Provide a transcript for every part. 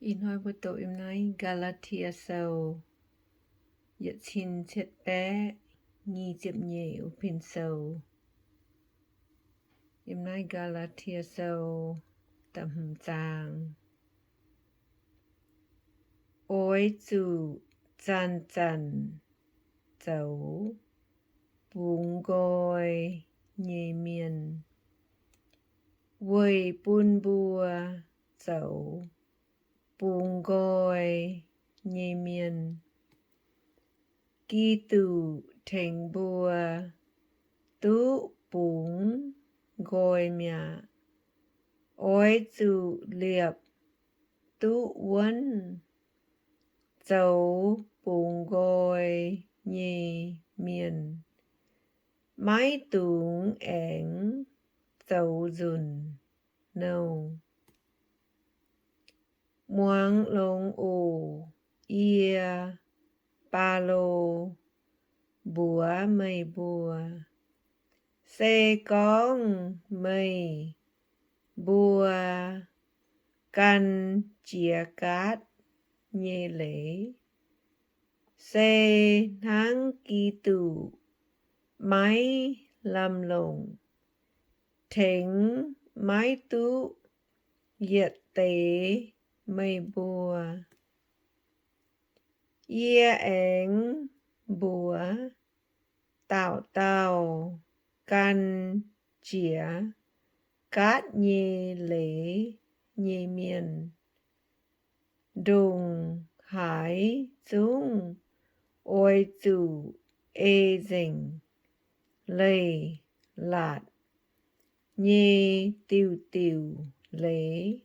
Ih hnoi mbuo doqc yiem naaiv Gaa^laa^tie Sou yietc cin cietv baeqv nyic ziepc nyeic wuov pin sou. Yiem naaiv Gaa^laa^tie Sou da'hmz zaang. Oix zuqc zanc-zanc zoux bungx nqoi nyei mienh, weic bun mbuo zoux bungx nqoi nyei mienh. Giduc tengx mbuo duqv bungx nqoi mi'aqv. Oix zuqc liepc duqv wuonv zoux bungx nqoi nyei mienh, maiv dungx aengx zoux nzunc nouh. Muangx longx oc. Yie, Baulo, mbuox meih mbuo, se gorngv meih mbuo gan jiex gaatv nyei leiz, se hnangv Giduc maiv lamh longc, tengx maiv duqv yietc deix meih mbuo. Yie aengx mbuox dauh dauh gan jiex gaatv nyei leiz nyei mienh, ndongc haaix zungv oix zuqc ei nzengc leiz-latc nyei diuc diuc leiz.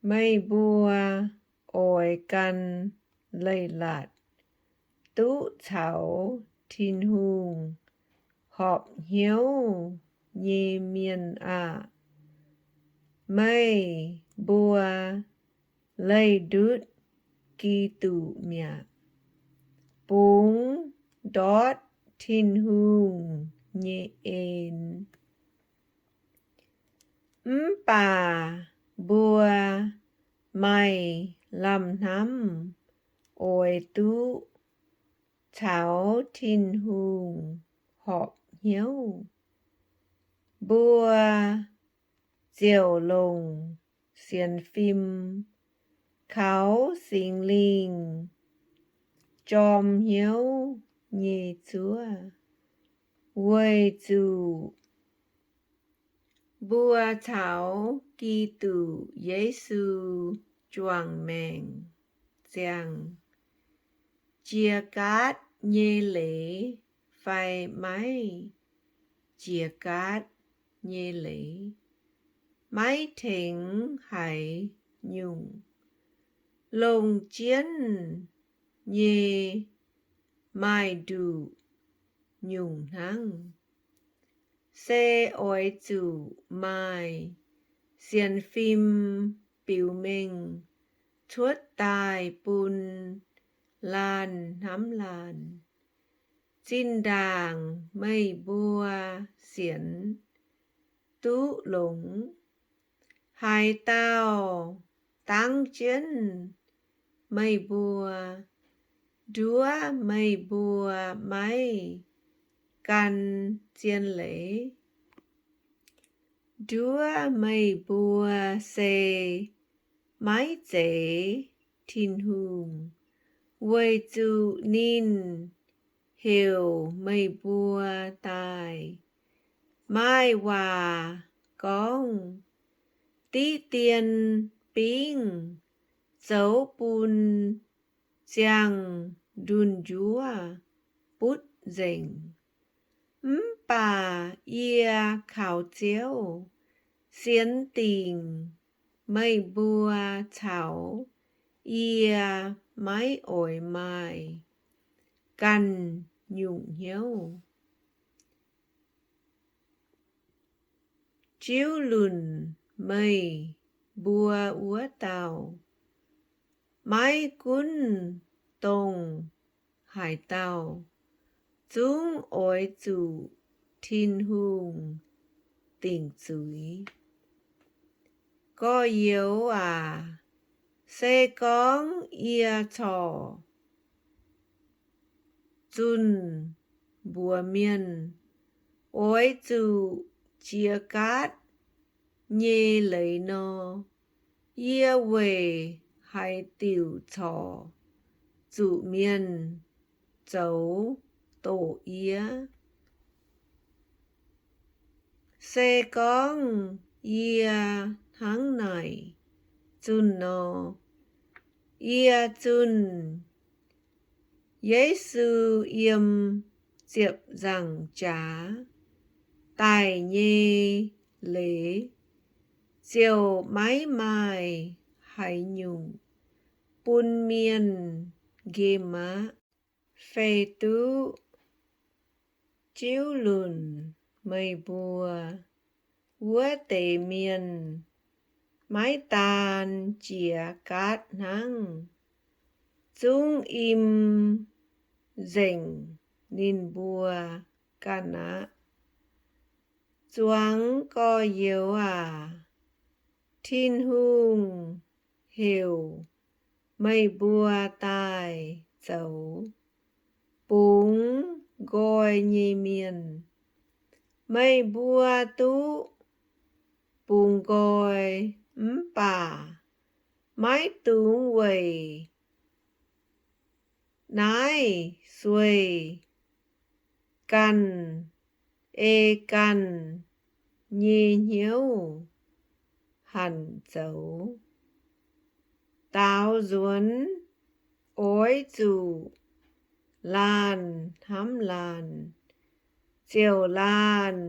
Meih mbuo oix gan leiz-latc duqv caux Tin-Hungh horpc hnyouv nyei mienh aah! Meih mbuo leih ndutv Giduc mi'aqv, bungx ndortv Tin-Hungh nyei en. Mv baac mbuo maaih lamh hnamv oix duqv caux Tin-Hungh horpc hnyouv, mbuo ziouc longc sienx fim kaux Singx Lingh jorm hnyouv nyei zuov, weic zuqc mbuo caux Giduc Yesu juangc maengc ziangh, jiex gaatv nyei leiz fai maiv jiex gaatv nyei leiz maiv tengx haaix nyungc. Longc jienv nyei maaih nduqc nyungc hnangv. Se oix zuqc maaih sienx fim biux mengh cuotv daaih bun laanh hnamv laanh, zinh ndaangc meih mbuo sienx duqv longx. Haaix dauh dangv jienv meih mbuo, nduov meih mbuo maiv gan zien leiz, nduov meih mbuo se maiv zeiz Tin-Hungh, weic zuqc ninh heuc meih mbuo daaih. Maaih waac gorngv, diqv dien bingv zoux bun ziangh ndunh njuov butv nzengc. Mv baac yie kaux Ziouv sienx dingc meih mbuo caux yie maiv oix maaih ganh nyungc hnyouv. Jiuv lunc meih mbuo wuov dauh, maiv gunv dongh haaix dauh, zungv oix zuqc Tin-Hungh dingc zuiz. Gorx-youz aac, Se gorngv yie corc zunh mbuox mienh, Oix zuqc jiex gaatv nyei leiz nor, yie weic haaix diuc corc zuqc mienh zoux doqc yie? Se gorngv yie hnangv naaic zunh nor, yie zunh Yesu yiem ziepc nzaangc jaax daic nyei leiz ziouc maiv maaih haaix nyungc bun mienh nqemh aqv. Feix duqv jiuv lunc meih mbuo wuov deix mienh maiv daan jiex gaatv hnangv, zungv im nzengc ninh mbuo ganh aqv. Zuangx gorx-youz aac, Tin-Hungh heuc meih mbuo daaih zoux bungx nqoi nyei mienh. Meih mbuo duqv bungx nqoi mv baac maiv dungx weic naaiv sueih ganh ei ganh nyei hnyouv hanc zoux. Daaux nzuonx oix zuqc laanh hnamv laanh, ziouc laanh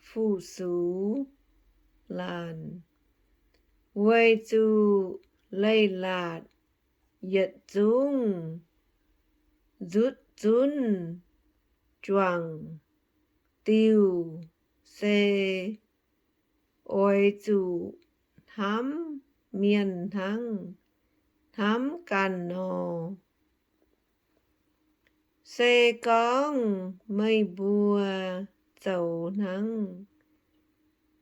fu-sux laanh, weic zuqc leiz-latc yietc zungv nzutv zunv juangc diuh se oix zuqc hnamv mienh hnangv hnamv ganh nor. Se gorngv meih mbuo zoux hnangv,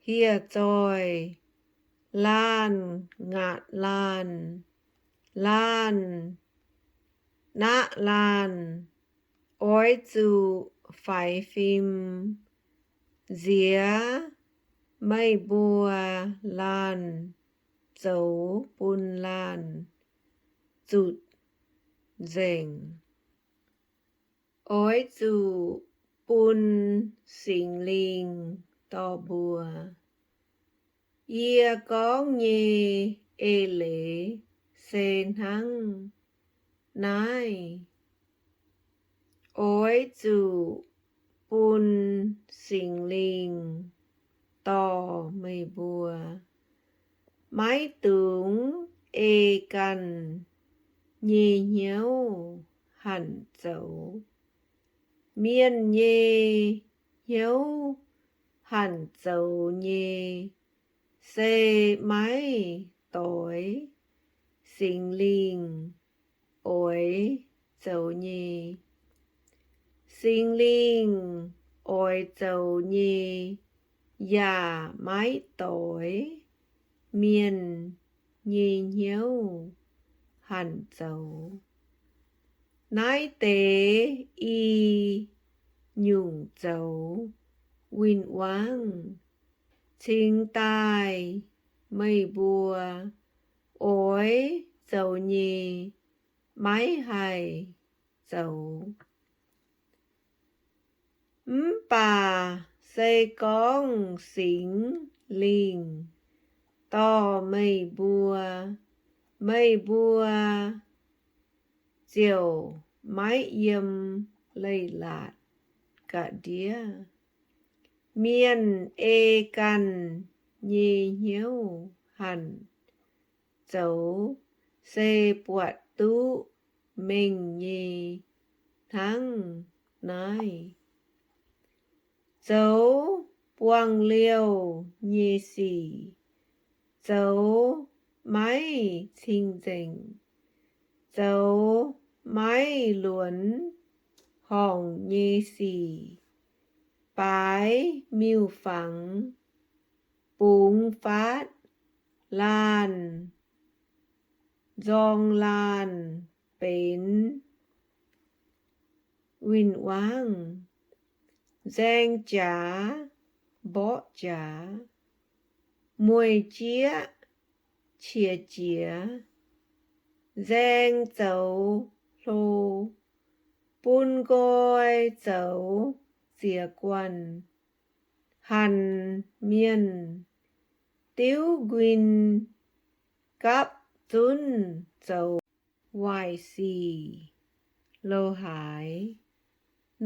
hieh zoih laanh ngaatc laanh, laanh naqv laanh, oix zuqc faix fim nziex meih mbuo laanh zoux bun laanh zutc nzengc. Oix zuqc bun Singx Lingh dorh mbuo. Yie gorngv nyei eix leiz se hnangv naaiv. Oix zuqc bun Singx Lingh dorh meih mbuo. Maiv dungx ei ganh nyei hnyouv hanc zoux. Mienh nyei hnyouv hanc zoux nyei se maiv doix Singx Lingh oix zoux nyei. Singx Lingh oix zoux nyei yaac maiv doix mienh nyei hnyouv hanc zoux. Naaiv deix i nyungc zoux win-wangv cingx daaih meih mbuo oix zoux nyei maiv haih zoux. Mv baac se gorngv Singx Lingh dorh meih mbuo, meih mbuo ziouc maiv yiem leiz-latc ga'ndiev. Mienh ei ganh nyei hnyouv hanc zoux se buatc duqv mengh nyei hnangv naaiv. Zoux buangh-liouh nyei sic, zoux maiv cing-nzengc, zoux maiv luonx horngc nyei sic, baaix miuc-fangx, bungx faatv laanh nzorng laanh benx win-wangv, nzaeng jaax mborqv jaax, mueic jieqv qiex jiez, nzaeng zoux hlo, bun nqoi zoux ziex guanh, hanc mienh diuv nquin gapv zunv zoux waaic sic lo haaix.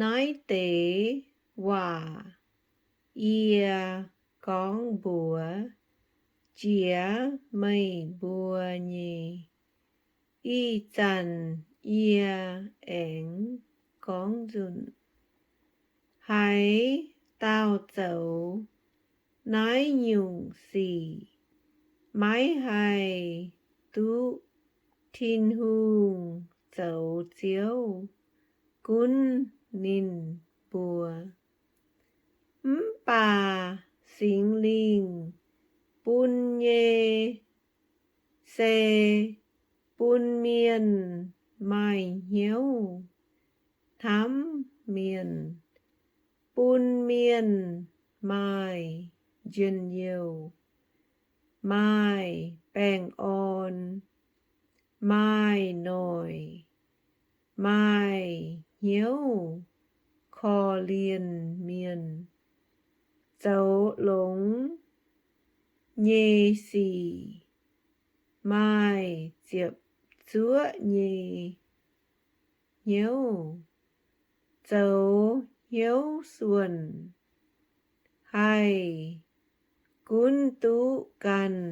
Naaiv deix waac yie gorngv mbuox jiex meih mbuo nyei. Ih zanc yie aengx gorngv nzunc, haaix dauh zoux naaiv nyungc sic maiv haih duqv Tin-Hungh zoux Ziouv gunv ninh mbuo. Mv baac Singx Lingh bun nyei se bun mienh maaih hnyouv hnamv mienh, bun mienh maaih njien-youh, maaih baengh orn, maaih noic, maaih hnyouv korv-lienh mienh, zoux longx nyei sic, maaih ziepc zuoqv nyei hnyouv, zoux hnyouv suonc, haih gunv duqv ganh.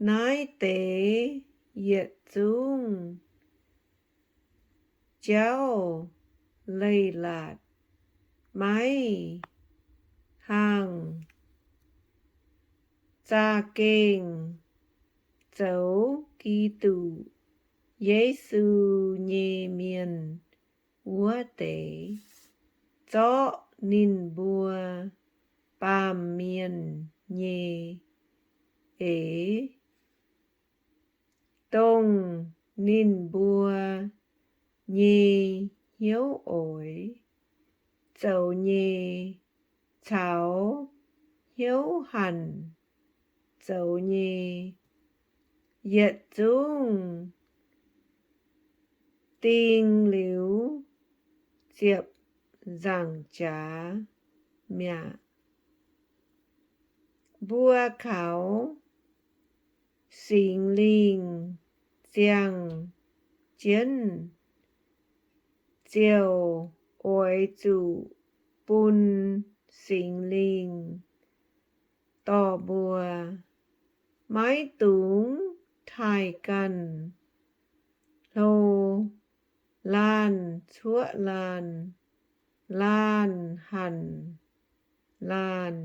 Naaiv deix yietc zungv jauv leiz-latc, maiv haangh za'gengh zoux Giduc Yesu nyei mienh wuov deix, zorqv ninh mbuo baamh mienh nyei eix, dongh ninh mbuo nyei hnyouv oix zoux nyei caux hnyouv hanc zoux nyei, yietc zungv ding liuz ziepc nzaangc jaax mi'aqv. Mbuo kaux Singx Lingh ziangh jienv ziouc oix zuqc bun Singx Lingh dorh mbuo. Maiv dungx taaih ganh hlo, laanh cuoqv laanh, laanh hanc laanh.